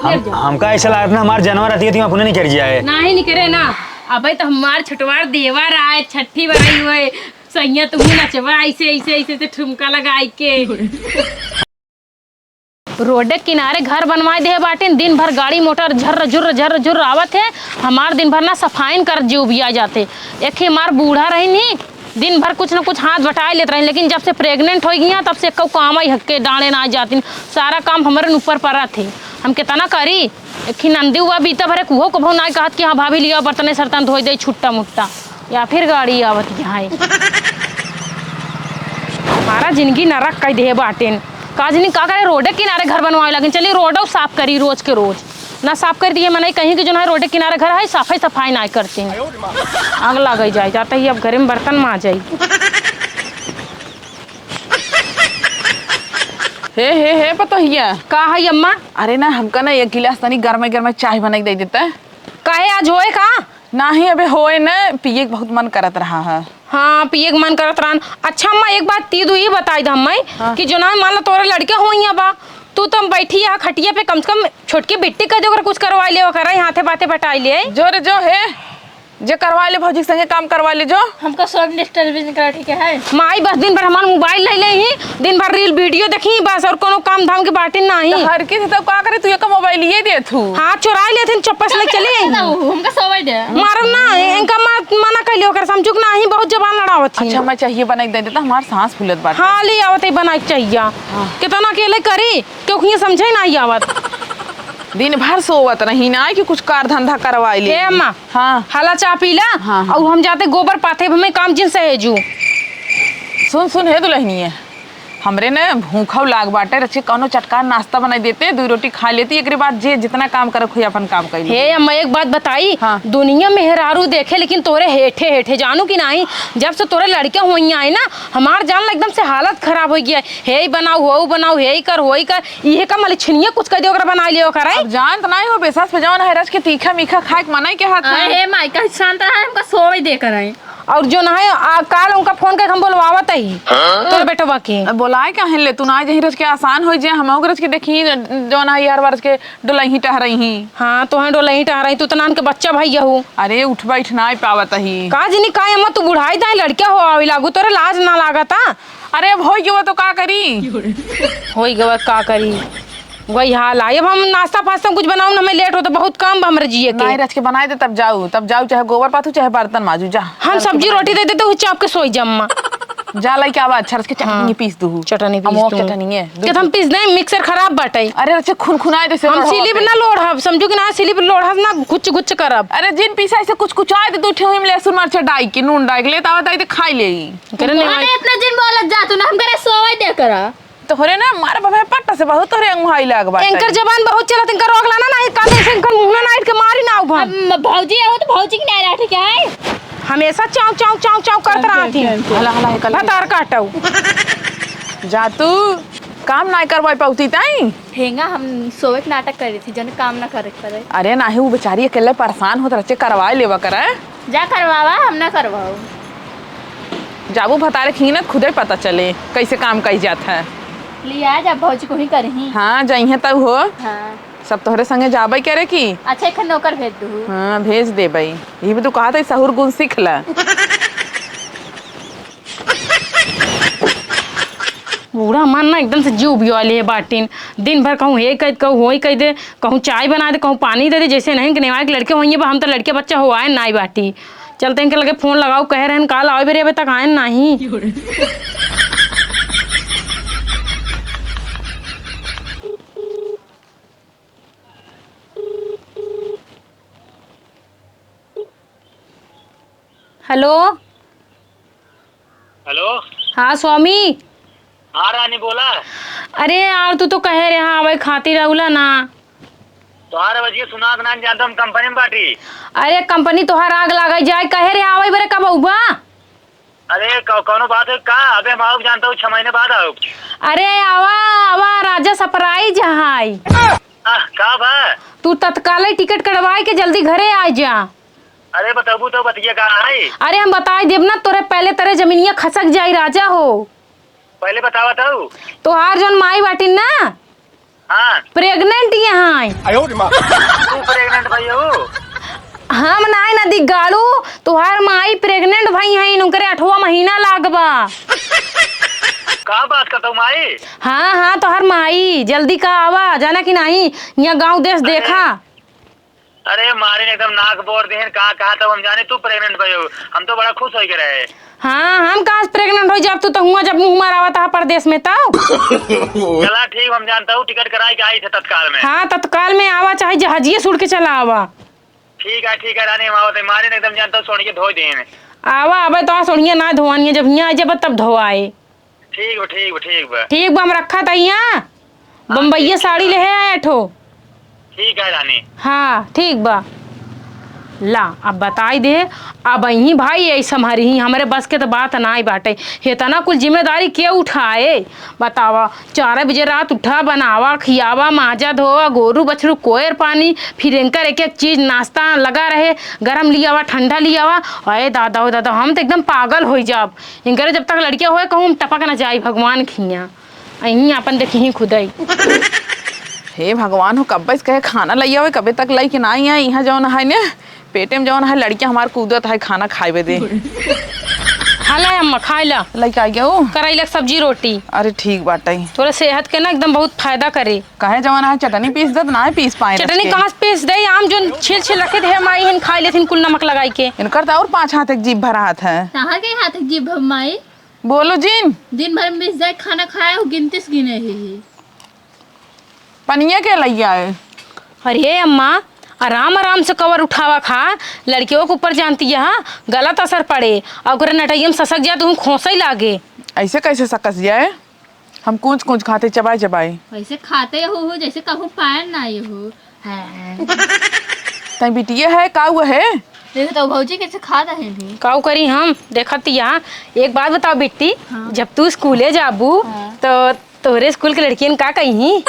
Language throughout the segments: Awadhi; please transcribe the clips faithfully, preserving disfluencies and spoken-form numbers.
हम, हमका ऐसा लागत ना, हमार जनवा रहती है, तो हम अपने निकर जाए। नाही निकरे ना। अबे तो हमार छोटवार देवर आए, छठी बराई हुए, सैया तुम नचवा, ऐसे, ऐसे, ऐसे, ऐसे ठुमका लगाई के। रोडे किनारे घर बनवाए देहे बाटिन, दिन भर गाड़ी मोटर झर्र झुर्र झर्र झुर्र आवत है। हमार दिन भर ना सफाइन करत जीव बिया जाते। एक ही हमार बूढ़ा रही नी, दिन भर कुछ न कुछ हाथ बटाए लेत रही, लेकिन जब से प्रेग्नेंट हो गई हैं, तब से एक्को काम आई हक्के डांड़े ना जातिन। सारा काम हमरे ऊपर परत है, हम कितना करी। एक ही नंदी हुआ बीता भरे कुहो कभो ना कहत कि हाँ भाभी लिया बर्तने सर्तन धोई दे छुट्टा मुट्टा, या फिर गाड़ी आवत यहाँ है। हमारा जिंदगी नरक कई देहे बाटिन। का जनी का करे, रोडे किनारे घर बनवाए लागिन। चली रोडो साफ करी रोज के रोज। ना साफ कर दिए, मनई कहीं कि जो ना रोडे किनारे घर है, साफाई सफाई ना करती। आग लग जाए, जाते ही अब घरे में बर्तन माँ जाई। हे, हे, हे, पतोहिया। का है अम्मा? अरे ना, हमका ना एक गिलास तनी गरमे गरमे चाय बनाई दे देता। काहे, आज होए का? नाही, अबे होए न, पिए के बहुत मन करत रहा है। हाँ, पिए के मन करत रहन। अच्छा अम्मा, एक बात ती दुई बताई द हम्मे हाँ। कि जो ना मान लो तोरे लड़के होइया बा, तू तो बैठी यहाँ खटिया पे, कम से कम छोटकी बिट्टी कह दे, ओकरा कुछ करवाई ले, ओकरा हाथे बाते बटाई ले। जो रे जो हे, जे करवाई ले, भौजी के संगे काम करवाई ले जो। हमका सब डिस्टर्बेंस करा, ठीक है? माई बस दिन भर हमार मोबाइल ले ले ही, दिन भर रील वीडियो देखी बस, और कोनो काम धाम के बाटिन नाही। तो हर की तो का करे, तू एक मोबाइल ये दे थू। हाँ, चोराई लेथिन, चप्पस ले चली। हमका सोवे दे। मारम ना, इनका मा-, मना कैले ओकर समझुक नाही, बहुत जबान लड़ावत ही। अच्छा, मैं चाहिए बनाई दे देता, हमार सांस फूलत बाटे। हाँ, ले आवत ही बनाई चाहिए। हाँ। कितना अकेले करी, क्यों कि ये समझे नाही आवत। दिन भर सोवत रही ना कि कुछ कार धंधा करवाई ले। ए अम्मा, हाँ। हाला चाह पी ला, हाँ, हाँ। और हम जाते गोबर पाथे में काम जिन सहेजू। सुन, सुन, हे दुल्हनिया, हमरे न भूखौ लाग बाटे, रचे कौनो चटकार नाश्ता बनाई देते, दुई रोटी खा लेती, एकरे बाद जे जितना काम करे खुद अपन काम कर ले। हे अम्मा, एक बात बताई, हाँ। दुनिया मेहरारू देखे, लेकिन तोरे हेठे हेठे जानू कि नाही, जब से तोरे लड़के होइया है ना, हमार जान ला एकदम से हालत खराब हो गया है। हे ही बनाओ, हो बनाओ, हे ही कर, हो ही कर, इहे का मलिछनिया कुछ कह दे, ओकरा बनाई ले, ओकरा। अब जानत नाही हो, बेसास पे जवन है रच के तीखा मीठा खाए के मना ही के हाथ है। अरे माई, कहीं शांत रहा, हमका सोवे दे कर आई। और जो ना है, आ, काल उनका फोन करके हम बोलवावत ही, हाँ? तोर बेटवा के। अब बोलाए काहे ले, तू ना जही रच के आसान हो जे, हम रच के देखी, जो ना यार बार के डोलही टहरही। हाँ, तो हैं डोलही टहरही, तू तो नान के बच्चा भाई यहू। अरे उठ बैठ ना पावत ही। का जनी का अम्मा, तू बुढ़ाई दाई लड़का हो आवे लागू, तोरे लाज ना लागता? अरे अब होई गवा तो का करी? होई गवा का करी? वही हाल आई। अब हम नाश्ता फास्ता कुछ बनाऊ ना, हमें लेट होता, बहुत काम बा हमरे जिए के। नाही रच के बनाए दे, तब जाऊ, तब जाऊ, चाहे गोबर पाथू, चाहे बर्तन माजू, जा। हम सब्जी रोटी दे देते, वो चाप के सोई जम्मा। जा लइके आवा, अच्छा रच के चटनी हाँ। पीस दू। चटनी पीस अमोक दू। चटनी है। के हम पीस दें, मिक्सर खराब बाटे। अरे रच के खुनखुनाए जैसे हम लोढ़ा सिलिप पे। ना लोढ़ब, समझू कि ना सिलिप लोढ़ब ना, गुच गुच करब। अरे जिन पीसा ऐसे कुछ कुछ आए दे, दू ठे हम लहसुन मरचा डाई के, नून डाई के, लेत आवत आई तो खाई ले। करे नहीं अरे भाई। इतना जिन बोलत जा तू ना, हम करे सोवे दे करा। तोहरे ना मार बबे पट्टा से बहुत तोहरे अंगुहाई लाग बाटे। एंकर जबान बहुत चलत, एंकर रोक लाना नाही, काले से एंकर मुंह ना नाइट के मारी ना उभन। अब म-, भौजी हो तो भौजी के नहीं रहा, ठीक है? हमेशा चाव, चाव, चाव, चाव करत रहत ही। हला, हला, हे कल भतार काटऊ। जा तू काम नाही करवाई पाउती ताई। हेंगा हम सोवे के नाटक करी थी, जन काम ना करे के पड़े। अरे नाही, वो बेचारी अकेले परेशान होत रहचे, करवाए लेवा करे। जा करवावा, हम ना करवाऊ। जाबू भतारे खींच ना, खुदे पता चले कैसे काम कई जात है। लिया जा, भौजी को ही करही। हाँ, जइहे तब हो। हाँ। सब तोहरे संगे जाबे करे की। अच्छा, एक नौकर भेज दू। हाँ, भेज देबे। यही भी तू कहा था, सहूर गुण सीख ला। बूढ़ा मन ना एकदम से जीव बिया ले बाटिन। दिन भर कहूँ हे कह दे, कहूँ होई कह दे, कहूँ चाय बना दे, कहूँ पानी दे दे, जैसे नहीं कि नेवाई के लड़के होइए बा, हम तो लड़के बच्चा हो आए नाई बाटी। चलते इनके लगे फोन लगाओ, कहे रहन काल आवे बेरे, अबे तक आए नाही। हेलो। हेलो। हाँ स्वामी। हाँ रानी बोला। अरे यार, तू तो कहे रहे हाँ आवे खातिर रहुला ना। तोहार आवाज ये सुनात ना जानता हम कंपनी में बाटी। अरे कंपनी तोहार आग लागे जाए, कहे रहे आवे बरे कब अउबा? अरे कौ-, कौनो बात है का? अबे हम आउब जानता हूँ, छह महीने बाद आउब। अरे आवा, आवा, राजा सरप्राइज है। आह, का बा? तू तत्काल ही टिकट कटवाए के जल्दी घरे आ जा। अरे बताबू तो बतिया का है? अरे हम बताई देब ना, तोरे पहले तरे जमीनिया खसक जाई राजा हो। पहले बतावा तो। तोहार जौन माई बाटिन ना, हाँ। प्रेग्नेंट यहाँ है। तू pregnant भई हो? हम नाई ना दिग्गाड़ू, तुहार माई pregnant भई हैं, उनकरे अठवा महीना लाग बा। का बात करत हो माई? हाँ, हाँ, तुहार माई, जल्दी का आवा, जाना कि नाहीं, यहाँ गाँव देश अरे, देखा। अरे मारिन एकदम नाक बोर देहन, का कहा था हम जाने तू pregnant भई हो, हम तो बड़ा खुश होई के रहे। हाँ, हम कहाँ से pregnant होई, जब तू तो हुआ, जब मुँह मारावा था परदेश में तब। चला ठीक, हम जानता हूँ, टिकट कराई के आई थे तत्काल में। हाँ, तत्काल में आवा, चाहे जहाजिए से उड़ के चला आवा। ठीक है, ठीक है रानी, हम आवत है, मारिन एकदम जानता हूँ, सोनिया धोई देहन। आवा, अबे तो सोनिया ना धोवानी है, जब हियाँ आ जाबा तब धोआए। ठीक बा, ठीक बा, ठीक बा। ठीक बा, हम रखत हई यहाँ। हाँ, बम्बईया ठीक साड़ी बा। लेहे आए ठो। ठीक है रानी। हाँ, ठीक बा। ला, अब बताई दे, अब यही भाई यही सम्हरी ही, हमरे बस के तो बात नाई बाटे। हेतना कुल जिम्मेदारी के उठाए? बतावा, चार बजे रात उठा, बनावा, खियावा, माजा धोवा, गोरू बछरू कोयर पानी, फिर इनकर एक एक चीज नाश्ता लगा रहे, गरम लियावा, ठंडा लियावा। अरे दादा, ओ दादा, हम तो एकदम पागल होई जाब। इनकरे जब तक लड़किया होए, कहूँ हम टपक न जाई भगवान खिया। अहीं आपन देखिहीं खुदई। हे भगवान हो, कब्बे से कहे खाना लइया होए, कब्बे तक लइके नाहीं आए। इहाँ जौन है ने, पेटे में जौन है, लड़किया हमार कूदत है खाना खाए बदे। हाँ, ला अम्मा, खाए ला। लइके आ गया वो। करैला के सब्जी रोटी। अरे ठीक बाटे। तोरे सेहत के ना एकदम बहुत फायदा करे। कहे जौन है चटनी पीस देत, ना पीस पाए चटनी रच के। कहाँ से पीस दे? आम जौन छील छील रखे थे, माई हन खाए लेथिन कुल नमक लगाई के। इनकर तो और पाँच हाथ एक जीभ भरा हाथ है। कहाँ के हाथ एक जीभ माई? बोलो जिन। दिन भर में जाए खाना खाए हो, गिनती से गिने ही, ही। पनिया के लइया है? अरे अम्मा, आराम आराम से कवर उठावा खा, लड़कियों के ऊपर जानती है, गलत असर पड़े, और ओकरे नटैया में ससक जाए तो खोसई लागे। ऐसे कैसे सकस जाए? हम कूच कूच खाते, चबाए चबाए। वैसे खाते हो, हो जैसे कहूँ पाए ना ये हो। हाँ। तई बिटिया है, काऊ है? देखो तो भौजी कैसे खात है भी। काऊ करी हम, देखत यहाँ। एक बात बताओ बिट्टी, हाँ। जब तू स्कूले जाबू, हाँ। तो तोहरे स्कूल के लड़कियन का कही?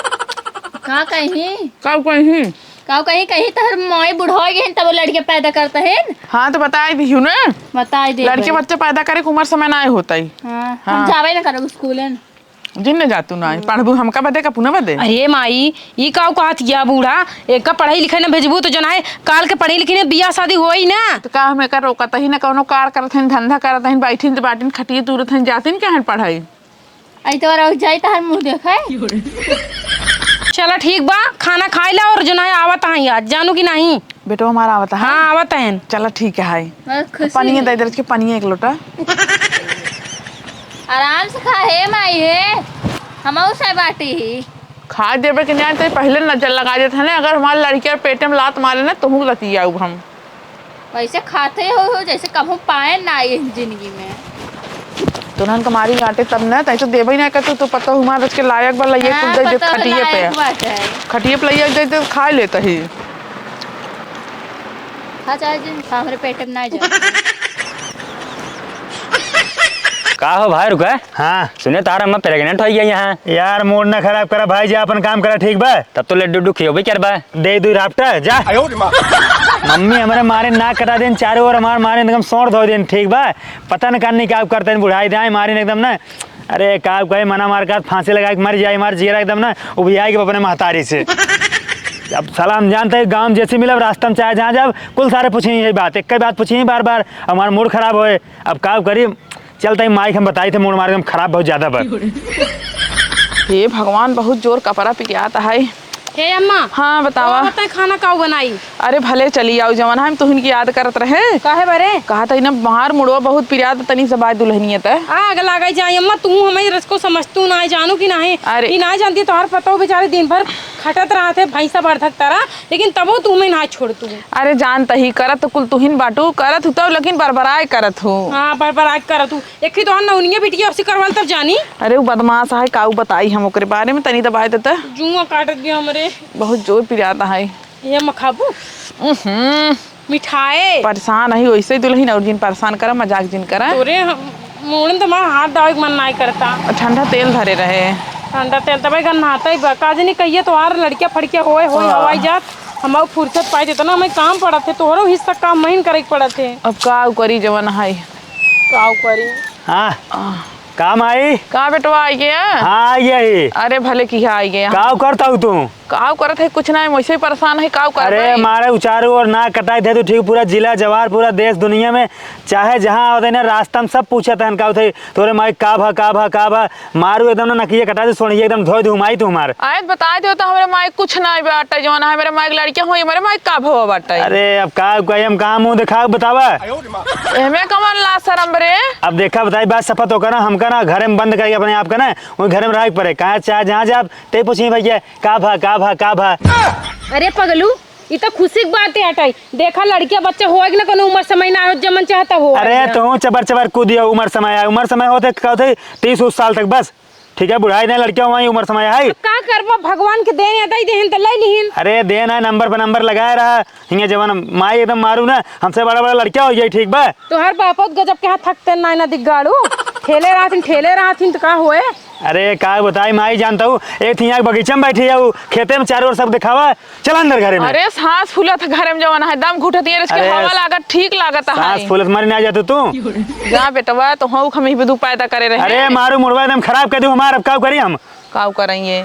का कही? काऊ कही? काऊ कही, कही तोहर माई बुढ़ा गई तब लड़के पैदा करता है। हाँ, तो बताए दिहू ना। बताए दे लड़के भाई। बच्चे पैदा करे के उम्र समय ना होता ही। हाँ, हाँ। हम जावे ना करब स्कूलन। जिन न जा तू ना, पढ़बू हमका बदे का पुना बदे? अरे माई, ई काऊ कहत या बूढ़ा, एका पढ़ाई लिखाई न भेजबू तो जनाए काल के पढ़ी लिखी न बियाह शादी होई ना। तो का हम एका रोकत ही न, कौनो कार करत हन, धंधा करत हन, बैठिन त बाटिन, खटिए तुरत हन, जातिन का हन पढ़ाई? आई तो रह जाई तहर मुँह देखे। चला ठीक बा, खाना खाई ला और जनाए आवत हई आज, जानू कि नहीं? बेटवा हमारा आवत है? हाँ, आवत हन। चला ठीक है, हाय। बस खुशी पनिया में। दे दे के पनिया एक लोटा। आराम से खा, हे माई, हे। हमहू से बाटी ही। खा देबे के नहीं, तो पहले नजर लगा देत है ना, अगर हमारे लड़के और पेटे में लात मारे ना, तो हूँ लतियाऊ हम। वैसे खाते हो, हो जैसे कभू पाए ना ये जिंदगी में। तोहन के मारी गांटे तब ना, तई तो देबे ना करतू, तो पता हुआ रच के लायक बा, लइए हाँ, कुल दे दे पता खटिए पे। लायक बात है। खटिए पे लइए दे दे, खा लेत ही। हाँ, चाहे जिन, हमरे पेट में ना जाए। का हो भाई, रुका। हाँ। सुने, तार अम्मा pregnant होइ गई यहाँ। यार, mood ना खराब करा भाई, जा अपन काम करा, ठीक बा? तब तो लड्डू उड्डू खियोबे करबा। दे दू राफ्टर, जा। आयो रे माँ। मम्मी हमरे मारे नाक कटा देन, चारों ओर हमार मारे एकदम सौंर धो देन, ठीक बा? पता न कान नहीं का करते हैं, बुढ़ाई दाएं मारे एकदम ना। अरे का कहे, मना मार का फांसी लगा के मर जाए, मार जियरा एकदम ना उबियाए के अपने महतारी से। अब साला हम जानते हैं, गाँव में जैसे मिलब, रास्ता में चाहे जहाँ जाब, कुल सारे पूछे यही बात, एक ही बात पूछे बार बार, हमार mood खराब होए। अब का करी, चलते ही माइक हम बताई थे, mood मार एकदम खराब बहुत ज्यादा बा। हे भगवान, बहुत जोर कपड़ा पिरियात है। हे अम्मा। हाँ, बतावा। तो बताए खाना का बनाई? अरे भले चली आओ, जवन हम तुहिन की याद करत रहे। काहे बरे? कहा था ना, बाहर मुड़वा बहुत पिरियात, तनी से बाय दुल्हनिया त। आग लागे जाए अम्मा, तू हमें रस को समझतू ना है, जानू कि ना है? अरे। ई ना जानती, तोहर पतो बेचारे दिन भर खटत रहत है, भैंसा बरधक तरह, लेकिन तबो तू हमें ना छोड़तू। अरे जानत ही, करत तो कुल तुहिन बाटू, करत हूँ तो, लेकिन बरबराए करत हूँ। हाँ, बरबराए करत हूँ। एक ही तो नौनिया बिटिया उसी करवाल तब जानी। अरे, वो बदमाश है, काऊ बताई हम ओकरे बारे में, तनी दबाए देता। जुआ काटत गया हमरे। बहुत जोर पिराता है। ये मखाबू? उहुं। मिठाए। परेशान है, वैसे ही दुल्हन और जिन परेशान करा, मजाक जिन करा। तोरे हम, मोड़न तो हमारा हाथ डावे के मन नाई करता। ठंडा तेल धरे रहे। ठंडा तेल तबे गन्नाता ही बा। का जनी कहिए तोहार लड़किया फड़किया होए, होए, हाँ। हवाई जहाज। हम फुर्सत पाए, जितना हमें काम पड़त है, तोहरो हिस्सा काम महीन करे के पड़त है। अब का करी जवन है। काव करी? हाँ। आह। का माई? का बेटवा आई गया? हाँ, आई गया ही। अरे भले किहा आई गया। काव करता हूँ तू? काव करत है? कुछ ना, हम वैसे ही परेशान है, काव करत अरे है? मारे उचारू और ना कटाई दे तू, ठीक, पूरा जिला जवार, पूरा देश दुनिया में चाहे जहाँ आवत है ना, रास्ता में सब पूछत हन, का होत है, तोरे माई का भा, का भा, का भा, मारू एकदम ना नकिया कटा दे, सोनिया एकदम धोए धुमाई तू हमार। आए तो बताए दे तो हमरे माई कुछ ना बाटे, जौन है हमरे माई के लड़कियाँ होई, हमरे माई का भवा बाटे। अरे अब का कही, हम कहाँ मुँह दिखा बतावा? एमे कमन ला शरम रे? अब देखा बताई बात सफा तो करना, हमका ना घरे में बंद करके अपने आप का ना, वही घरे में रह के पड़े, कहाँ चाहे जहाँ जाब, ते पूछी भैया, का भा, का भा, का भा? अरे पगलू, ई तो खुशी के बात है अटई। देखा लड़किया बच्चा होए कि ना, कोनो उम्र समय ना हो, जमन चाहता हो। अरे तू चबर चबर कूदियो, उम्र समय आए, उम्र समय होते का होते तीस उस साल तक बस, ठीक है, बुढ़ाई नहीं लड़किया हुआ उम्र समय है। अब का करबा, भगवान के देन है, दई देहन त ले लिहिन। अरे देन है, नंबर पर नंबर लगाए रहा, हिंगे जवन माई एकदम मारू ना, हमसे बड़ा बड़ा लड़किया हो जाए, ठीक बा? तोहर बापो त गजब के हाथ थकते ना, ना दिग्गाड़ू, ठेले रहथिन, ठेले रहथिन त का होए? अरे का बताई माई, जानता हूँ एक थी यहाँ बगीचा में बैठी है, वो खेते में चारों ओर सब दिखावा, चल अंदर घरे में। अरे सांस फूलत है घरे में, जवन है दम घुटत है, इसके अरे, हवा लागत ठीक लागत है। सांस फूलत मर ना जातू तू। जा बेटवा, तो हऊ खमी भी दू पैदा करे रहे। अरे मारू मुड़वा एकदम खराब कर दू हमार, अब काव करी हम? काव करेंगे?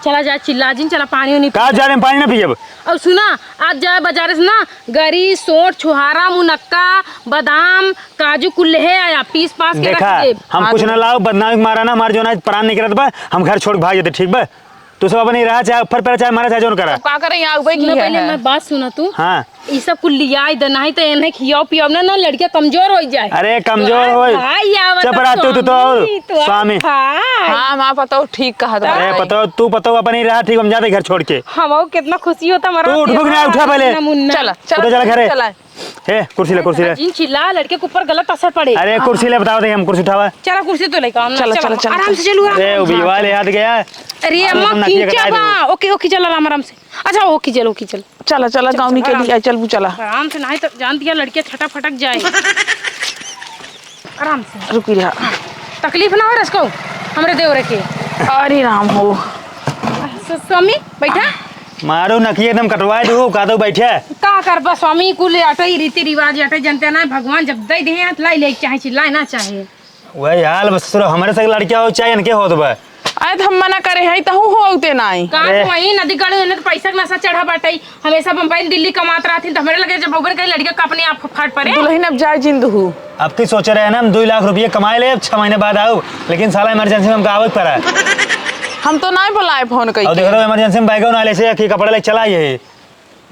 चला जा चिल्ला जिन, चला पानी उनी का पी। जा रहे हम पानी ना पियब। और सुना, आज जाए बाजारे से ना गरी, सोंठ, छुहारा, मुनक्का, बादाम, काजू कुल ले आया, पीस पास के रख देखा, दे। हम हाँ, कुछ ना लाओ, बदनामी के मारा ना, हमार जो ना प्राण निकलत बा, हम घर छोड़ के भाग जाते, ठीक बा? तू सब अपनी रहा, चाहे ऊपर पर, चाहे मारा, चाहे जोन करा। अब का करे, यहाँ उबे की सुनो, है, पहले है। मैं बात सुना तू। हाँ। ई सब कुल लियाई दे, नहीं तो इन्हें खियाओ पियाओ ना, ना लड़किया कमजोर हो जाए। अरे कमजोर तोहार होई। भाई आवत चुप रह तू, तू तो स्वामी, और तोहार स्वामी। भाई। हाँ, माँ पतो ठीक कहा अरे तुम्हारा। पतो, तू पतो अपनी रहा, ठीक, हम जाते घर छोड़ के। हम कितना खुशी होता हमारा तू उठबो कि ना, त्योहार उठा पहले। ना मुन्ना। चला, चला, उठो, चला घरे। चला। हे, कुर्सी ले, कुर्सी ले। जिन चिल्ला, लड़के के ऊपर गलत असर पड़े। अरे, कुर्सी ले, बताओ, देखिए, हम कुर्सी उठावा। चला, कुर्सी तो लेके आओ ना, चला, चला, चला, चला, आराम चला। से चलू, आराम अरे, से। वो बिजवा ले याद गया। अरे, अरे, अम्मा, तुम नकिया किंचा कटाई बा। दो। ओके, ओके, चला, आराम, आराम से। अच्छा, ओके, चलो, ओके, चलो। चला, चला, चल, गाँव चल, निकल आराम लिया, से। चल, बू, चला। आराम से, नहीं तो जानती है, लड़के छटा फटक जाए। आराम से। रुकी रहा। तकलीफ ना हो रसको, हमरे देवरे के। अरे राम हो। स-, स्वामी, बैठा। मारो नकिया एकदम कटवाए दो, का दो बैठे। का करबा स्वामी, कुल अटई रीति रिवाज, अटई जनते ना, भगवान जब दे दे हाथ लाई ले चाहे चिल्लाए ना चाहे। वही हाल बस ससुर, हमरे से लड़किया हो चाहे इनके होत बा। अरे त हम मना करे हई, तहू हो उते नाई। का अरे। वही नदी गढ़ इन्हें तो पैसा के नशा चढ़ा बाटई। हमेशा बम्बई दिल्ली कमात रहथिन, त हमरे लगे जब बबन कहीं लड़किया का अपने आप फाट पड़े। दुल्हन अब जाए जिन दुहू। अब की सोचे रहे ना, हम दो लाख रुपये कमाए ले, छह महीने बाद आओ, लेकिन साला इमरजेंसी में हमका आवे के पड़ा। हम तो नाई बुलाए फोन कई और के। देख रहे हो, इमरजेंसी में बैगो ना ले से, कि कपड़ा ले चला ये।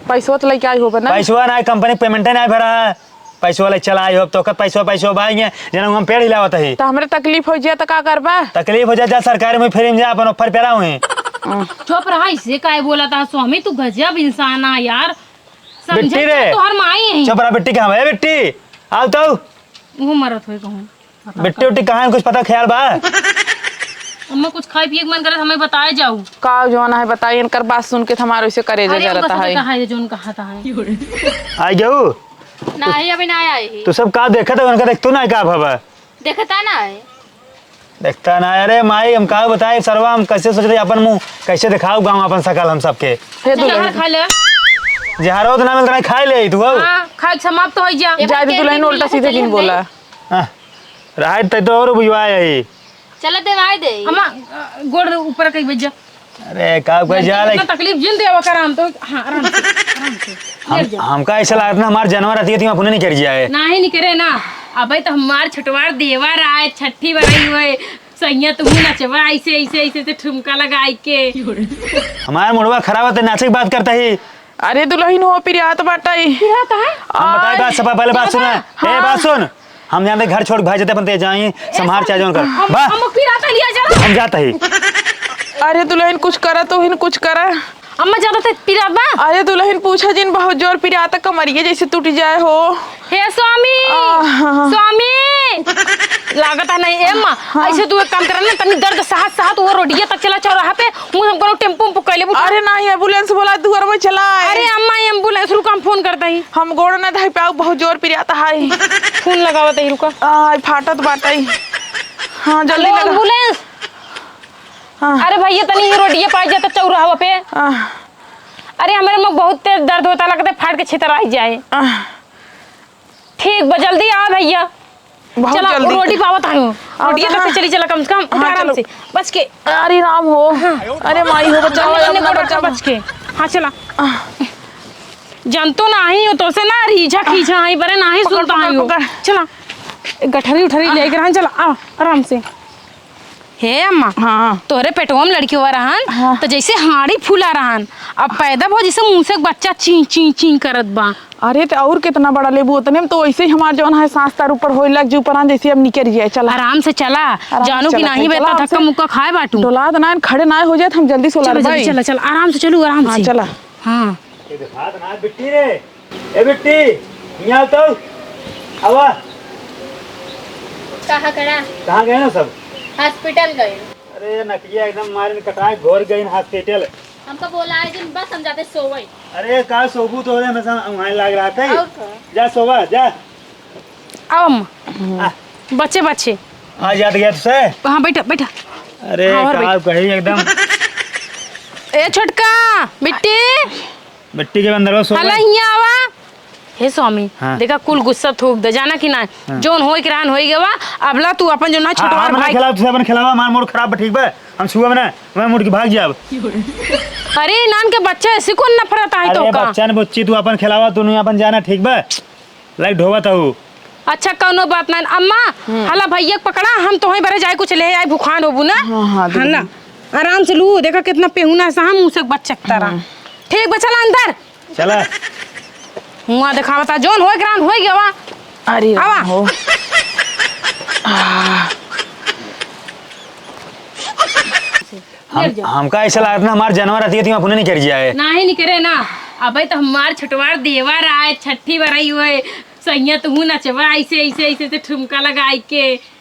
पैसवा तो लेके आई होबे ना? पैसवा ना, कंपनी पेमेंट ना भरा है। पैसवा ले चला आई हो, तो का पैसवा, पैसवा भाई है, जना हम पेड़ हिलावत है। तो हमरे तकलीफ हो जाए तो का करबा? तकलीफ हो जाए, जा सरकारी में फ्री में जा, अपन ऑफर पेरा हुए। चुप रहा, इससे काहे बोला था स्वामी, तू गजब इंसान आ यार। समझे बिट्टी रे। तो तोहर माई है। चुप रहा बिट्टी, कहाँ है बिट्टी? आओ तो। वो मरत होई कहूँ। बिट्टी उट्टी कहाँ है, कुछ पता ख्याल बा? अम्मा, कुछ खाए पिए के मन करे, हमें बताए जाऊ। का जौन है बताई, इनकर बात सुन के तो हमारे वैसे करेजा अरे, जरत उनका है। सबके कहा है, जौन कहा था है। आई जाऊ? नहीं, अभी ना आए ही। तू सब का देखत है, उनका देखतू ना है का भवा? देखता ना है। देखता ना, अरे माई, हम का बताए सरवा, हम कैसे सोचते अपन मुँह कैसे दिखाओ गाँव अपन सकल हम सबके। हे जहर दुल्हन। खा ले। जहरो तो ना मिलता, नहीं खाए ले तू हो। हाँ, खाए के समाप्त हो जा। जाए दे दुल्हन, उल्टा सीधे जिन बोला। हाँ, राहत तै तो और बुझवा यही। चला देवाई दे। अम्मा, अ, गोड़ ऊपर कई बज जा। अरे, का कोई जा ले? इतना तकलीफ जिन देवा कर, हम तो, हाँ, आराम से, आराम से। हम, लेट जा। हमका ऐसा लागत ना, हमार जानवर रहती है, तो अपने नहीं कर जाए। नाही, नहीं करे ना। अबे तो हमार छोटवार देवर आए, छठी बराई हुए, सैया तुम नचवा ऐसे, ऐसे, ऐसे, ऐसे ठुमका लगाई के। हमार मुड़वा खराब है, तो नाचे की बात करता ही। अरे दुल्हन हो, पिरियात बाटई। पिरियात है? हम बताई बात, सबा पहले बात सुना। ए, हाँ। बात सुन। हम जानते घर छोड़ के भाई जाते अपन ते जाई, संभार चाहे जौन कर। हम, बा। हम पिरियात लिया जा। हम जाता ही। अरे दुल्हन कुछ करा, तू हिन कुछ करा। अम्मा ज्यादा ते पिरियात बा? अरे दुल्हन पूछा जिन, बहुत जोर पिरियात, कमरिया जैसे टूट जाए हो। हे स्वामी, आह। स्वामी। लागत है नहीं, ए माँ, हाँ। ऐसे तू एक काम करे ना, तनी दर्द सहत सहत वो रोडिया तक चला चौराहा पे, मुँह हमको टेम्पो उम्पो कैले बुक। अरे नहीं, एम्बुलेंस बोला, दुआर में चला। अरे अम्मा, एम्बुलेंस रुका, हम फोन करता ही। हम गोड़ ना धई पाऊ, बहुत जोर पिरियात है। फोन लगावत ही, रुका। आय, फाटत बाटई। हाँ, जल्दी हेलो, लगा। एम्बुलेंस। हाँ। अरे भैया, तनी ये रोडिया पाई जाता चौराहा पे। हाँ। अरे, हमरे मुँह बहुत तेज दर्द होता, लगता है फाट के छितर आई जाए। हाँ। ठीक बा, जल्दी आ भैया। बहुत चला, जल्दी। रोटी पावत आयो। रोडिया हाँ। से चली चला, कम से कम हाँ, आराम चलो। से, बच के। अरे राम हो। हाँ। अरे माई हो, बचाओ, बन्ने, बन्ने अपना गोड़ रखा बचाओ। बच के। हाँ, चला। आह। जानतो नाही हो, तोसे ना रीझा खीझा आई, बरे नाही पकड़, सुनता पकड़, आई हो। पकड़। चला। गठरी उठरी आह। लेके रहन, चला, आ, आराम से। हे अम्मा, हाँ। तोहरे पेटवा में लड़की हुआ रहन, हाँ। तो जैसे हाड़ी फूला रहन, अब पैदा भो जैसे मुँह से बच्चा चीं, चीं, चीं करत बा। अरे, तो और कितना बड़ा लेबू, उतने में तो वैसे ही हमार जौन है, सांस तार ऊपर होए लग जी, ऊपर आन जैसे अब निकल जाए। चला। आराम से चला, आराम से जानू कि चला, नाही चला, बेटा, आराम से। धक्का मुक्का खाए बाटू। डोलात ना, खड़े ना हो जाए, हम जल्दी सोला चला, जल्दी भाई। चला, चला, आराम से चलू, आराम हाँ, से। चला। हाँ। ये दिखात ना बिट्टी रे, ए बिट्टी, हियाँ आओ तो। आवा। कहाँ करा? कहाँ गए ना सब? हॉस्पिटल गए। अरे नकिया एकदम मारे कटाए, घोर गए हॉस्पिटल। हमका बोला है जिन बस हम जाते सोवई। अरे का सोबू तो रे, हमेशा वहाँ लाग रहा था। और का? जा सोवा, जा। आओ अम्मा। आ। बच्चे, बच्चे। आ जात गया तुझसे। हाँ, बैठा, बैठा। अरे हाँ, और का बैठ। कही एकदम। ए छोटका, बिट्टी। बिट्टी के अंदर सो हला गए। हियाँ आवा। हे स्वामी, हाँ। देखा कुल गुस्सा थूक दे, जाना कि ना? हाँ। जौन होई के रहन होई गवा, अबला तू अपन जौन ना हाँ, छोटवार हम ना भाई खिलाओ, तुझसे अपन खिलावा, हमार मूड खराब बा, ठीक बा? हम सुबह में ना, मैं मुड़ के भाग जाब। अरे नान के बच्चा ऐसे कौन नफरत आई अरे तो का? बच्चा ने बच्ची, तू अपन खिलावा, तू नहीं अपन जाना, ठीक बा? लाइक ढोवा था वो। अच्छा, कौनो बात ना। अम्मा, हम्म। हला भैया के पकड़ा, हम तोहे बरे जाए कुछ ले आए, भुखान होबू ना? हाँ, हाँ, है ना? दीदी। आराम से लू, देखा कितना पेहुना सा हम उसे बच्चक तारा। हम्म। ठीक बा, चला अंदर। चला। मुआ देखावता, जौन होए ग्रान होए गवा। अरे आवा। राम हो। आह। हम, हमका ऐसा लागत ना, हमार जानवर रहती है, तो अपने नहीं कर जाए। नाही निकरे ना। अबे तो हमार छोटवार देवर आए, छठी बरई हुए, सैया तू नचवा ऐसे, ऐसे, ऐसे, ऐसे ठुमका लगाई के।